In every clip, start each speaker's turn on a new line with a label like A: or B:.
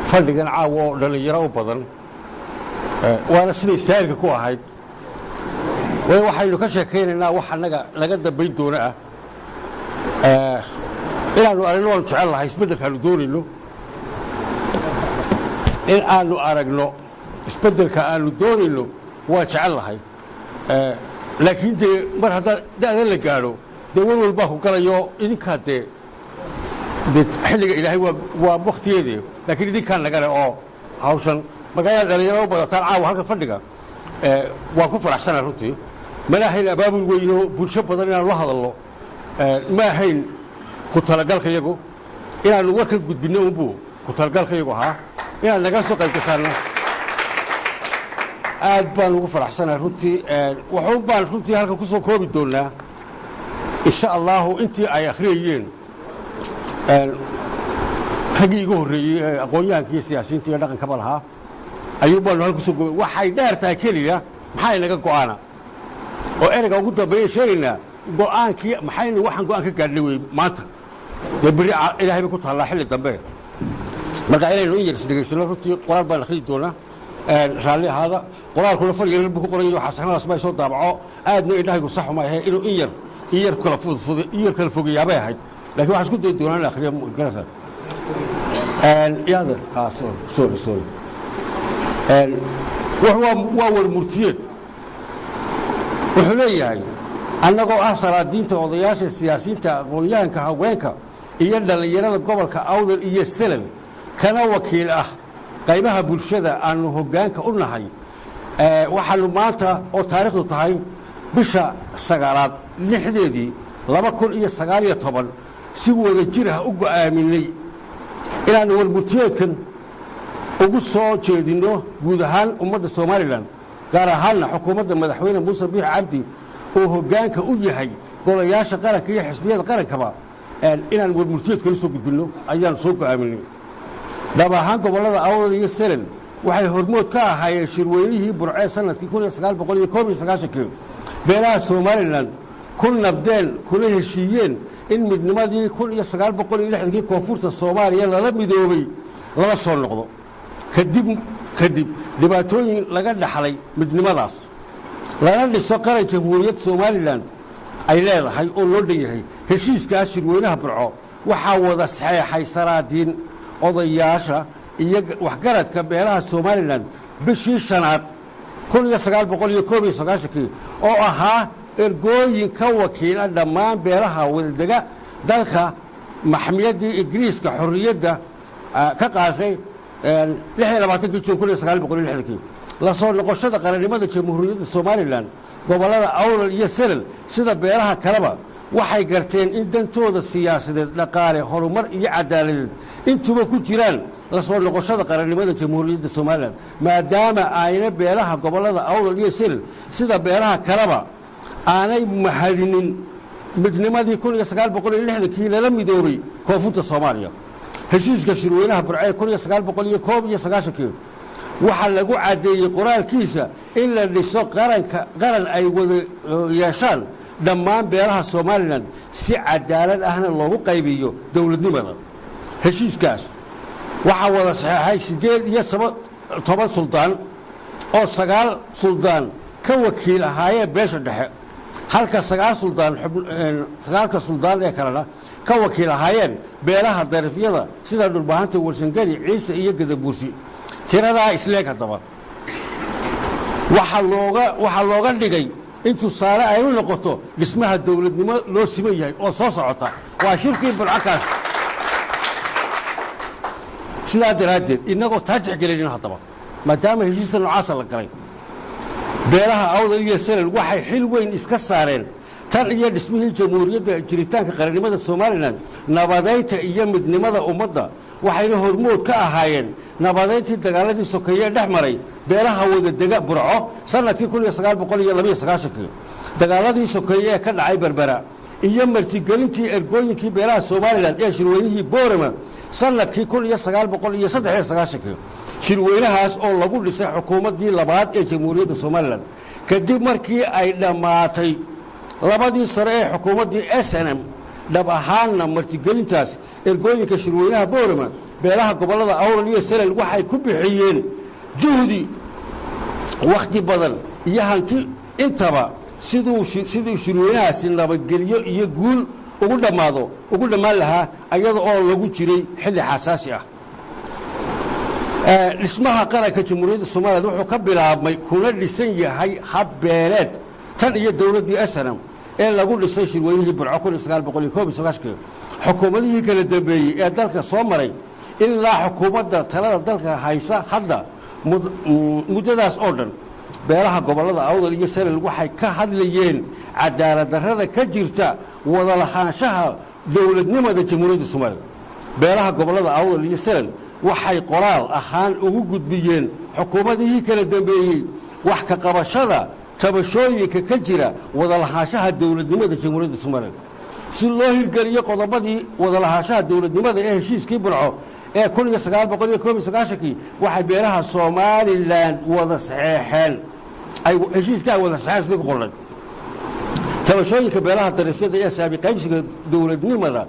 A: Fadhigan caawa oo dhallinyaro u badan, waana sida istaahilka ku ahayd. Waayo, waxaynu ka sheekaynaynaa wax annaga laga dambayn doono ah. Inaannu aragno waanu jecel lahay isbeddelkaanu doonayno. In aanu aragno isbeddelka aanu doonayno waa jecel lahay, laakiin dee mar haddaa da'dan la gaadho, dee walwal baa ku galayo. Idinkaa dee xilliga Ilaahay waa waktigeedii, laakiin idinkaa nagale oo hawshan marka ayaad dhalinyaro u badataan caawa halka fadhiga, waan ku faraxsanahay runtii. Mana ahayn abaabul weyno bulsho badan inaanu la hadalno, ma ahayn ku talagalka iyagu. Inaannu warka gudbinno unbuu ku talagalka iyagu ahaa. Inaad naga soo qayb gashaanna aad baan ugu faraxsanahay runtii. Waxuun baan runtii halkan ku soo koobi doonnaa, insha Allahu, intii ay akhriyayeen raggii igu horreeyey ee aqoon-yahanka iyo siyaasiyiinta iyo dhaqankaba lahaa ayuun baanu halkan kusoo koobi. Waxay dheer tahay keliya maxaa inaga go'aana oo ereyga ugu dambeeya sheegaynaa go'aankii. Maxaynu waxaan go'aan ka gaadhnay wey maanta. Dee berri Ilaahay bay ku taallaa xilli dambe. Marka inaynu in yar isdhegaysano runtii, qoraal baan akhriyi doonaa, raalli ahaada. Qoraalkuna far yarar buu ku qoran yahay, waxaa saxnadaas ma soo daabaco aadna indhahaygu sax uma ahe. Inuu in yar kala fudfud, in yar kala fogeeyaabay ahayd, laakiin waxaan isku dayi doonaa in akhriyo garasa yaada. Sorry, sorry, sorry. Waa war murtiyeed. Wuxuu leeyahay: annagoo ah salaadiinta, odayaasha, siyaasiyiinta, aqoon-yahanka, haweenka iyo dhallinyarada gobolka Awdal iyo Selel, kana wakiil ah qaybaha bulshada aanu hoggaanka u nahay, waxaannu maanta oo taariikhdu tahay bisha sagaalaad 6deedii 2019 si wada jir ah u go'aaminay inaannu warmurtiyeedkan ugu soo jeedinno guud ahaan ummadda Somaliland, gaar ahaanna xukuumadda Madaxweyne Muuse Biix Cabdi uu hoggaanka u yahay, golayaasha qaranka iyo xisbiyada qarankaba, inaan warmurtiyeedkan u soo gudbinno ayaanu soo go'aaminay. Dhab ahaan, gobollada Awdal iyo Selel waxay hormood ka ahaayeen shirweynihii Burcee sanadkii 1991-kii beelaha Somaliland ku nabdeen kuna heshiiyeen in midnimadii 1960-kii koonfurta Soomaaliya lala midoobay lala soo noqdo, kadib dhibaatooyin laga dhaxlay midnimadaas, lana dhiso qaran Jamhuuriyad Somaliland ay leedahay oo loo dhan yahay. Heshiiskaas shirweynaha Burco waxaa wada saxeexay saraadiin, odayaasha iyo waxgaradka beelaha Somaliland bishii shanaad 1991-kii, oo ahaa ergooyin ka wakiila dhammaan beelaha wadadega dalka maxmiyaddii Ingiriiska xorriyadda ka qaatay 26-kii Juun 1960-kii. La soo noqoshada qarannimada Jamhuuriyadda Somaliland, gobollada Awdal iyo Selel, sida beelaha kaleba, waxay garteen in dantooda siyaasadeed, dhaqaale, horumar iyo cadaaladeed intuba ku jiraan la soo noqoshada qarannimada Jamhuuriyadda Somaliland, maadaama ayna beelaha gobollada Awdal iyo Selel, sida beelaha kaleba, aanay mahadinin midnimadii 1960-kii lala midoobay koonfurta Soomaaliya. Heshiiska shirweynaha Burcee 1991-kii waxaa lagu caddeeyey qoraalkiisa in la dhiso qaranka, qaran ay wada yeeshaan dhammaan beelaha Somaliland, si cadaalad ahna loogu qaybiyo dowladnimada. Heshiiskaas waxaa wada saxeexay 18 suldaan, oo sagaal suldaan ka wakiil ahaayeen beesha dhexe, halka sagaal suldaan, sagaalka suldaan ee kalena ka wakiil ahaayeen beelaha darifyada, sida Dhulbahanta, Warsangeli, Ciise iyo Gadabuursi. Tiradaa isleeg haddaba waxaa looga dhigay in tusaale ay u noqoto dhismaha dowladnimo loo siman yahay oo soo socota. Waa shirkii Burcakaas. Sidaa daraaddeed, innagoo taa tixgelinin haddaba, maadaama heshiiska noocaasa la galay, beelaha Awdal iyo Selel waxay xil weyn iska saareen tan iyo dhismihii jamhuuriyadda jiritaanka qarannimada Somaliland nabadaynta iyo midnimada ummadda, waxayna hormood ka ahaayeen nabadayntii dagaaladii sokeeye dhex maray beelaha wadadega Burco sanadkii 1992-kii, dagaaladii sokeeye ee ka dhacay Berbera, iyo martigelintii ergooyinkii beelaha Somaliland ee shirweynihii Boorama sanadkii 1993-kii, shirweynahaas oo lagu dhisay xukuumaddii labaad ee Jamhuuriyadda Somaliland, kadib markii ay dhammaatay labadii sano ee xukuumaddii SNM. Dhab ahaanna martigelintaas ergooyinka shirweynaha Boorama, beelaha gobollada Awdal iyo Selel waxay ku bixiyeen juhdi, wakhti badan iyo hanti intaba siduu shirweynahaasi nabadgelyo iyo guul ugu dhammaado, ugu dhammaan lahaa, ayada oo lagu jiray xilli xasaasi ah. Dhismaha qaranka Jamhuuriyadda Soomaaliyeed wuxuu ka bilaabmay kuna dhisan yahay hab beeleed tan iyo dowladdii SNM ee lagu dhisay shirweynihii Burco 1991-kii. Xukuumadihii kala dambeeyey ee dalka soo maray ilaa xukuumadda talada dalka haysa hadda, muddadaas oo dhan beelaha gobollada Awdal iyo Salel waxay ka hadlayeen cadaalad darrada ka jirta wada lahaanshaha dowladnimada Jamhuuriyadda Soomaaliya. Beelaha gobollada Awdal iyo Salel waxay qoraal ahaan ugu gudbiyeen xukuumadihii kala dambeeyey wax ka qabashada tabashooyinka ka jira wada lahaanshaha dowladnimada Jamhuuriyadda Soomaaliya, si loo hirgeliyo qodobadii wada lahaanshaha dowladnimada ee heshiiskii Burco ee 1991-kii. Waxay beelaha Somaliland wada saxeexeen, ay heshiiska ay wada saxeexeen sidii ku qornayd. Tabashooyinka beelaha dariifyada ee saami qaybsiga dowladnimada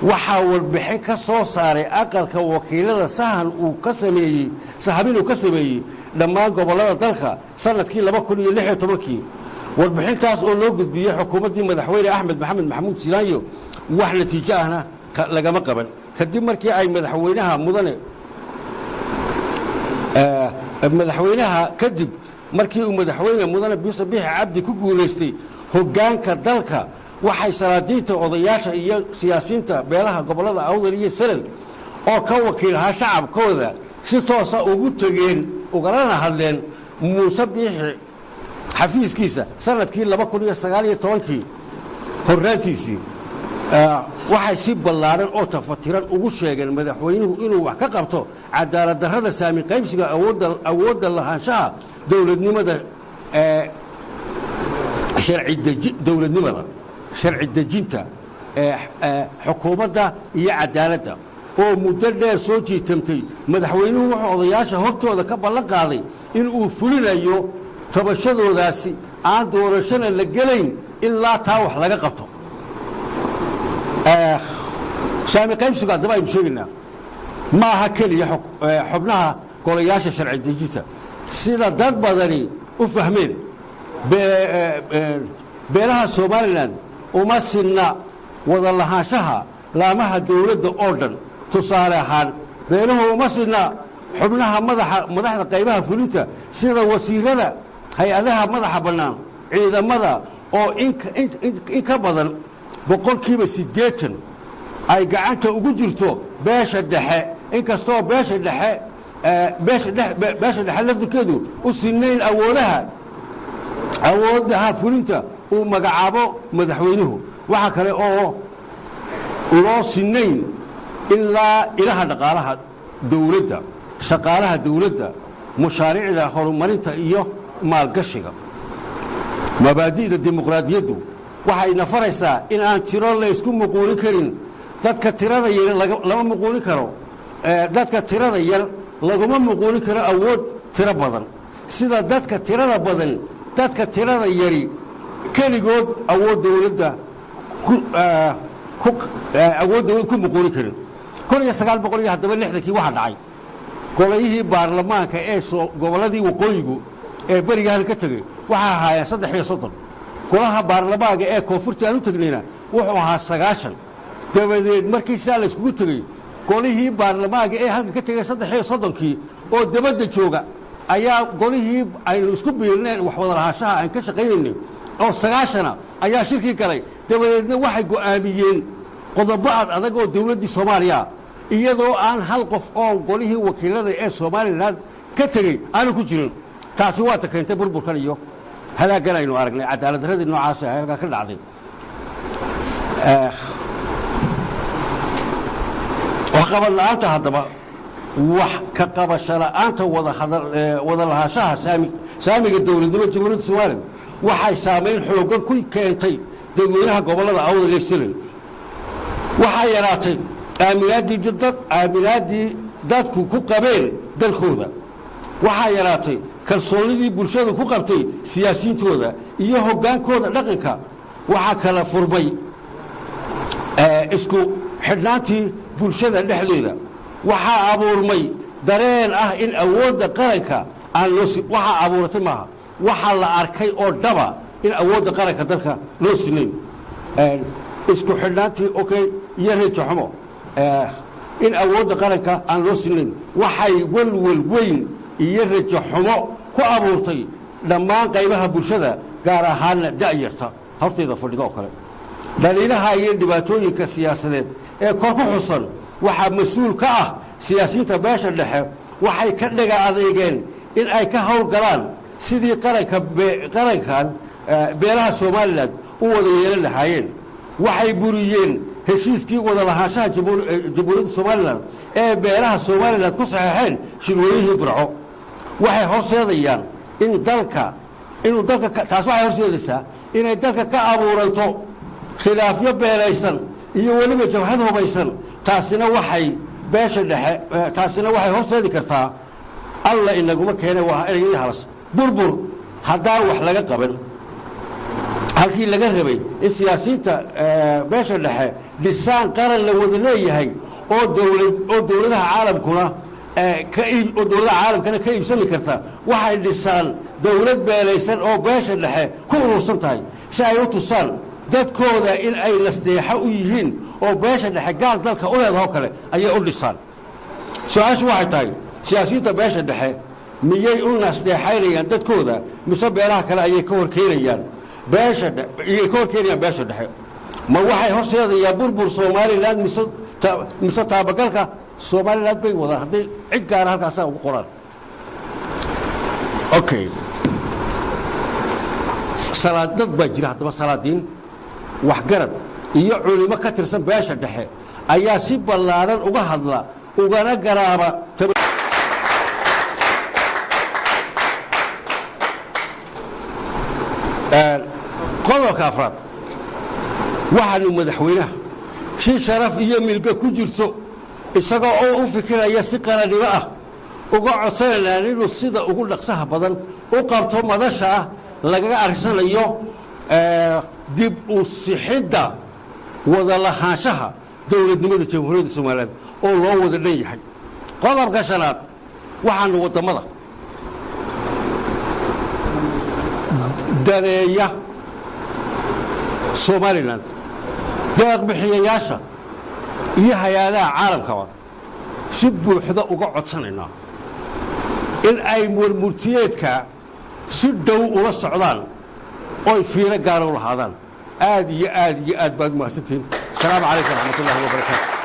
A: waxaa warbixin ka soo saaray aqalka wakiilada sahan uu ka sameeyey, sahamin uu ka sameeyey dhammaan gobollada dalka sanadkii 2016-kii. Warbixintaas oo loo gudbiyey xukuumaddii madaxweyne Axmed Maxamed Maxamuud Silaanyo, wax natiijo ahna lagama qaban. Kadib markii ay madaxweynaha mudane madaxweynaha, kadib markii uu madaxweyne mudane Muuse Bixi Cabdi ku guulaystay hoggaanka dalka, waxay salaadiinta, odayaasha iyo siyaasiyiinta beelaha gobollada Awdal iyo Salal oo ka wakiil ahaa shacabkooda si toosa ugu tegeen ugalana hadleen Muuse Biixi xafiiskiisa sanadkii 2019-kii horraantiisii. Waxay si ballaaran oo tafatiran ugu sheegeen madaxweynuhu inuu wax ka qabto cadaalad darrada saami qaybsiga awoodda lahaanshaha dowladnimada, sharci dowladnimada, sharci dejinta, xukuumadda iyo cadaaladda oo muddo dheer soo jiitamtay. Madaxweynuhu wuxuu odayaasha hortooda ka ballan qaaday in uu fulinayo tabashadoodaasi, aan doorashana la gelayn ilaa taa wax laga qabto. Saami qaybsigu haddaba aynu sheegaynaa ma aha keliya xubnaha golayaasha sharci dejinta, sida dad badani u fahmeen. Beelaha Somaliland uma sinna wada lahaanshaha laamaha dowladda oo dhan. Tusaale ahaan, beeluhu uma sinna xubnaha madaxa madaxda qaybaha fulinta, sida wasiirada, hay-adaha madaxa bannaan, ciidamada, oo in ka badan 80% ay gacanta ugu jirto beesha dhexe, inkastoo beesha dhexe laftirkeedu u sinayn awoodaha fulinta uu magacaabo madaxweynuhu. Waxaa kale oo loo sinayn ilaa ilaha dhaqaalaha dowladda, shaqaalaha dowladda, mashaariicda horumarinta iyo maalgashiga. Mabaadi'da dimuqraadiyaddu waxayna faraysaa in aan tiro la isku muquunin karin. Dadka tirada yar lama muquunin karo, dadka tirada yar laguma muquunin karo awood tiro badan, sida dadka tirada yari keligood awood dowlad ku muquunin karin. 1900 iyo haddaba lixdankii waxaa dhacay golayihii baarlamaanka ee gobolladii waqooyigu ee beriga halka ka tegey waxaa ahaayeen 33. Golaha baarlamaanka ee koonfurta aan u tegnayna wuxuu ahaa 90. Dabadeed markii sidaa la iskugu tegey, golihii baarlamaanka ee halka ka tegay 33-kii oo dabadda jooga ayaa golihii aynu isku biirneen, wax wada lahaanshaha aan ka shaqaynaynay, oo 90-na ayaa shirkii galay. Dabadeedna waxay go'aamiyeen qodobo ad adag oo dowladdii Soomaaliya, iyadoo aan hal qof oo golihii wakiilada ee Somaliland ka tegey aanu ku jirin. Taasi waata keentay burburkan iyo halaaggan aynu aragnay, cadaalad darradii noocaas ah halkaa ka dhacday. Waxqabad la'aanta haddaba, wax ka qabasho la'aanta wada lahaanshaha saamiga dowladnimo Jamhuuriyadda Soomaaliya waxay saamayn xooggan ku keentay dadweynaha gobollada Awdal iyo Selel. Waxaa yaraatay aaminaaddii dadku ku qabeen dalkooda. Waxaa yaraatay kalsoonidii bulshadu ku qabtay siyaasiyiintooda iyo hoggaankooda dhaqanka. Waxaa kala furmay Isku xidhnaantii bulshada dhexdooda waxaa abuurmay dareen ah in awoodda qaranka aan loo, waxaa abuuratay maaha, waxaa la arkay oo dhaba in awoodda qaranka dalka loo sinayn. Isku xidhnaantii, okay, iyo reejo xumo in awoodda qaranka aan loo sinayn waxay welwel weyn iyo rajo xumo ku abuurtay dhammaan qaybaha bulshada, gaar ahaanna da'yarta hortayda fadhida oo kale. Dhaliilaha iyo dhibaatooyinka siyaasadeed ee kor ku xusan waxaa mas-uul ka ah siyaasiyiinta beesha dhexe. Waxay ka dhaga adeegeen in ay ka howlgalaan sidii qaranka qarankan beelaha Somaliland u wada yeelan lahaayeen. Waxay buriyeen heshiiskii wada lahaanshaha Jamhuuriyadda Somaliland ee beelaha Somaliland ku saxeexeen shirweynihii Burco. Waxay horseedayaan in dalka inuu dalka, taas waxay horseedaysaa inay dalka ka abuuranto khilaafyo beelaysan iyo weliba jabhad hubaysan. Taasina waxay beesha dhexe, taasina waxay horseedi kartaa, Alla inaguma keene, waa ereyadii halas, burbur haddaan wax laga qaban. Halkii laga rabay in siyaasiyiinta beesha dhexe dhisaan qaran la wada leeyahay oo dowlad oo dowladaha caalamkuna ka oo dowladaha caalamkana ka iibsami karta, waxay dhisaan dowlad beelaysan oo beesha dhexe ku urursan tahay, si ay u tusaan dadkooda in ay nasteexo u yihiin oo beesha dhexe gaar dalka u leedahoo kale ayay u dhisaan. Su-aashu waxay tahay, siyaasiyiinta beesha dhexe miyay u nasteexaynayaan dadkooda, mise beelaha kale ayay ka horkeenayaan beesha, iyay ka horkeenayaan beesha dhexe? Ma waxay horseedayaan burbur Somaliland mise taabagalka Somaliland bay wadaan hadday cid gaara halkaasaa ugu qoraan? Okay, salaad dad baa jira haddaba. Salaadiin, waxgarad iyo culimo ka tirsan beesha dhexe ayaa si ballaaran uga hadla ugana garaaba. Qodobka afraad, waxaanu madaxweynaha si sharaf iyo milga ku jirto, isagoo oo u fikiraya si qarannimo ah, uga codsanaynaa inuu sida ugu dhaqsaha badan u qabto madasha ah lagaga arsanayo dib u sixidda wada lahaanshaha dowladnimada Jamhuuriyadda Somaliland oo loo wada dhan yahay. Qodobka shanaad, waxaanu waddamada daneeya Somaliland, deeqbixiyayaasha iyo hay-adaha caalamkaba si buuxda uga codsanaynaa in ay warmurtiyeedka si dhow ula socdaan oy fiiro gaara u lahaadaan. Aad iyo aad iyo aad baad umahadsantihiin. Asalaamu calaykum waraxmat ullahi wabarakaatu.